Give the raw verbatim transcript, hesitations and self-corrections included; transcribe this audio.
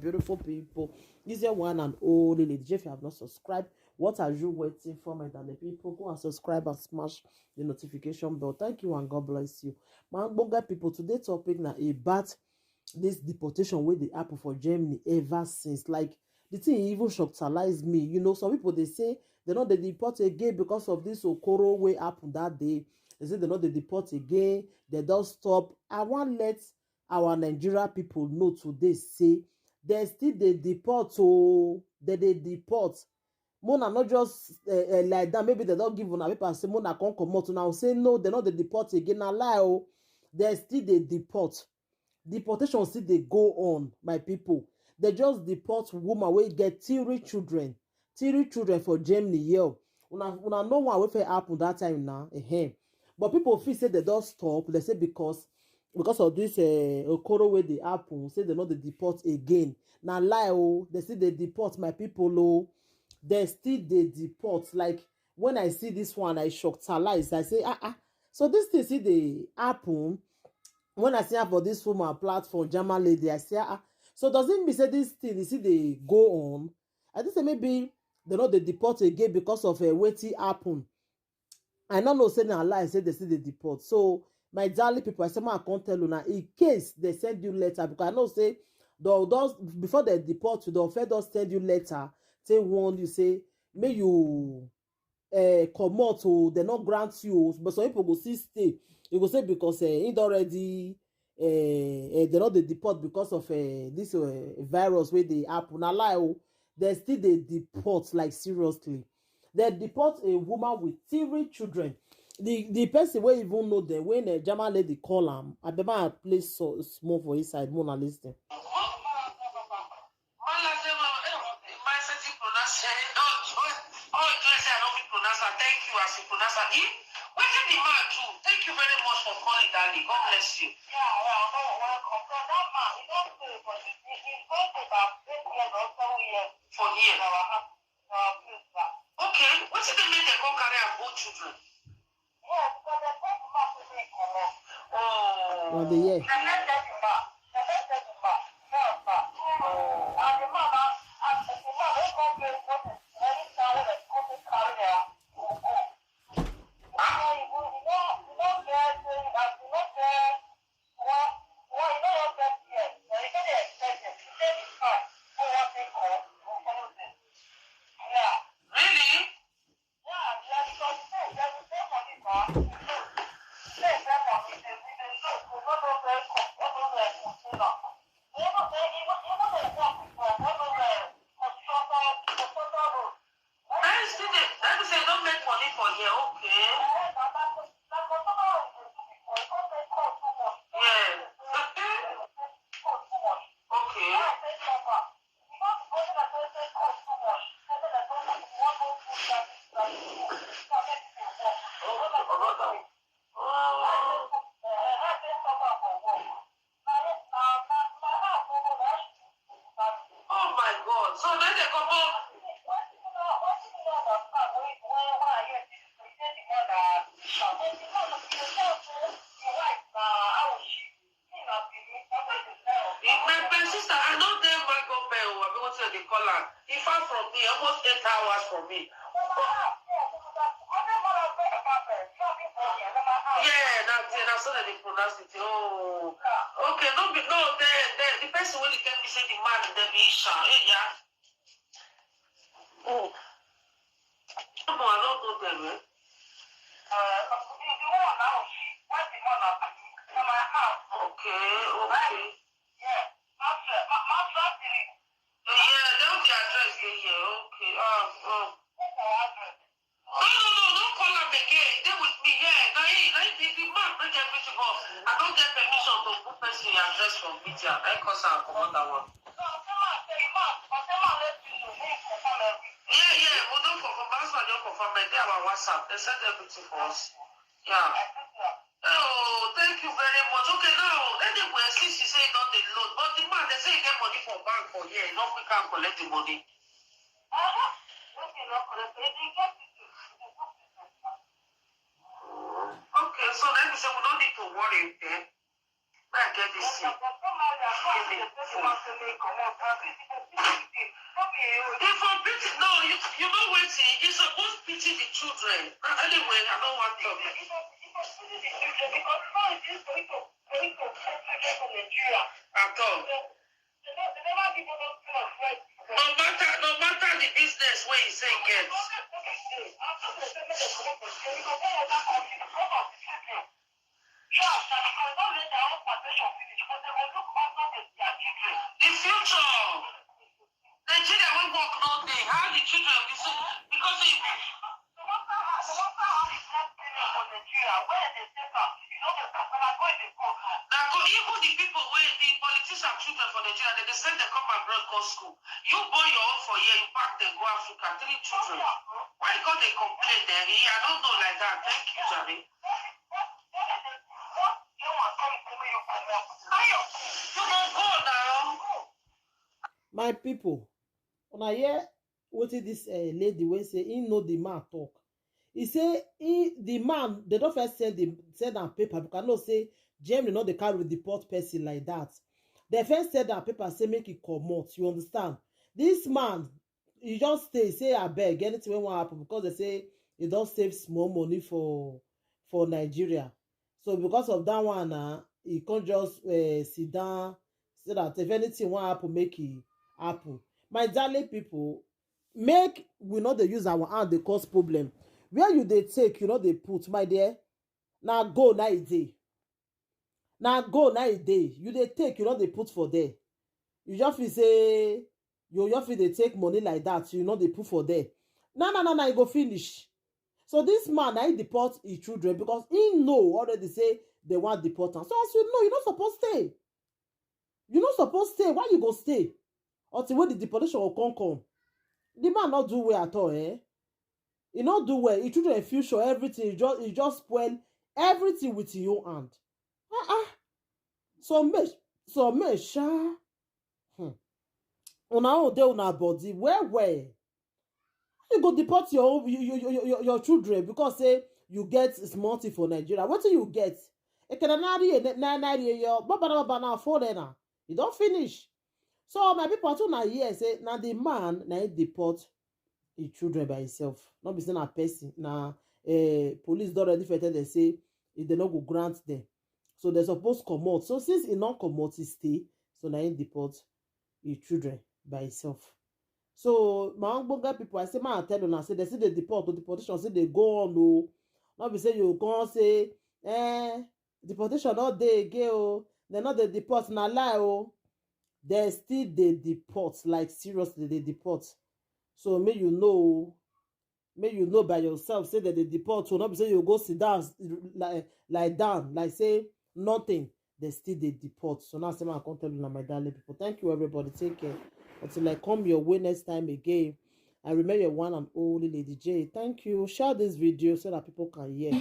beautiful people. This is your one and only Lady J. If you have not subscribed, what are you waiting for, my darling people? Go and subscribe and smash the notification bell. Thank you and God bless you. My Bonga people, today topic now about this deportation where they happen for Germany ever since. Like, the thing even shockalize me. You know, some people, they say they know they deport again because of this Okoro way happen that day. They say they know they deport again. They don't stop. I want let our Nigeria people know today say they still they deport. Oh, they they deport. Mona not just uh, uh, like that. Maybe they don't give una paper and say Mona can't come out now. Say no, they not they deport again. I lie. Oh, they still they deport. Deportation still they go on, my people. They just deport woman where get three children, three children for Germany. Yeah, una una know one wey fit happen that time now. Uh-huh. But people feel say they don't stop. They say because because of this uh, Okoro way they happen, say they not the deport again. Now lie. Oh, they still they deport, my people. Oh, they still they deport. Like, when I see this one, I shocked. I say, ah ah. So this thing see they happen. When I see her for this woman platform, German lady, I say, ah. So does it mean say this thing is see they go on? I think say maybe they not they deport again because of uh, wetin happen. I don't know say na lie say they see the deport. So my darling people, I say, man, I can't tell you now. In case they send you letter, because I know say those those before they deport you, they'll first just send you letter. Say warn you, say may you uh, comot, oh, they not grant you, oh, but some people go still stay. You go say because uh, it already uh, uh, they not they deport because of uh, this uh, virus where they happen. I lie. Oh, they still they deport, like, seriously. They deport a woman with three children. The the person wey even know them, when a German lady call am, I be man play so small for inside. Mona listen. Thank you as you pronounce her. Wetin the man do? Thank you very much for calling, darling. God bless you. Yeah, yeah, no, welcome. So that man, he don't stay for the, he, he don't stay about eight years or seven years. For here. For our house, for our place, yeah. Okay, wetin dey make dem come carry am go children? Yes, because dem take the man wey make comot. Oh. Well, the year. Dem no get the man. Dem no get the man. No, sir. And the man na, and the man wey come dey go to any town wey dem come dey carry am, he go go. Huh? So he go, he no, he no get, he no get Really? Then you still dey, let me say, you don't make money for here, okay? Yeah. Okay. Oh, oh, oh, oh. Oh my God. So then they come up. My, my sister, I know them my government. I mean, what they call her? He far from me, almost eight hours from me. Yeah, that's it. That's how they pronounce it. Oh, okay. No, be- no. The the, the person when he tell me say the man, the Isha. Hey, yeah. Oh, come on, I don't know them. Eh? Okay, okay. Yeah, that's the address dey here. Okay. Ah, ah. No, no, no, don't call am again. Dey with me. Yeah, na him, na him, the, the man bring everything up. I don't get permission to put person in address for media. I cause am comot that one. Yeah, yeah, we don confirm. That's why I don confirm. They dey our WhatsApp. They send everything for us. Yeah. Oh, thank you very much. Okay, now, anyway, since you say you don dey load, but the man, they say he get money for bank for here. He no quick am collect the money. Okay, so let me say we don't need to worry, okay? Make I get this thing. If I pity, no, you, you know wetin? You suppose pity the children. Uh, anyway, I don't want to. At all. No matter, no matter the business wey you say get. The future. Nigeria wey work no dey. How the children be so? Because if na go, even the people wey the politician children for Nigeria, dem dey send dem come abroad go school. You born your own for here, you pack dem go Africa, three children. Why you come dey complain there? Eh, I don't know like that. Thank you, Jare. You go, go now. My people, una hear wetin this uh, lady wey say he know the man talk. He say he the man they don't first send the send am paper because I know say Germany not the carry deport person like that. They first send am paper say make he comot. You understand? This man he just stay say I beg anything wey wan happen because they say he don save small money for for Nigeria. So because of that one na he come just uh, sit down so that if anything wan happen make e happen. My darling people, make we no dey use our hand dey cause problem. Where you dey take you no dey put, my dear. Na go na e dey. Na go na e dey. You dey take you no dey put for there. You just feel say you just feel dey take money like that you no dey put for there. Na na na na e go finish. So this man na he deport his children because he know already say they wan deport am. So as you know, you no suppose stay. You no suppose stay. Why you go stay? Until when the deportation will come come. The man not do well at all, eh? He not do well. He children future, everything. He just he just spoil everything with your hand. Uh-uh. So me so me sha. Hmm. Una own dey una body well well. You go deport your own you, you, you, you, your children because say you get small thing for Nigeria. What do you get? Ekene na ri na na ri yo. Baba na baba na four na. You don't finish. So my people too na here say na the man na he deport his children by himself. Not be say na person na uh, police don already tell them say if they no go grant them. So they suppose comot. So since he not comot, he stay. So na he deport his children by himself. So my own people, I say man, I tell una say they see the deport, the deportation say they go on o. Not be say you come say eh deportation not dey again o. They not the deport na lie o. They still dey deport like seriously they deport. So make you know make you know by yourself say that they deport o. Not be say you go sit down like like down like say nothing. They still dey deport. So now say man, I come tell you na my darling people. Thank you everybody. Take care. Until I come your way next time again. I remember your one and only Lady J. Thank you. Share this video so that people can hear.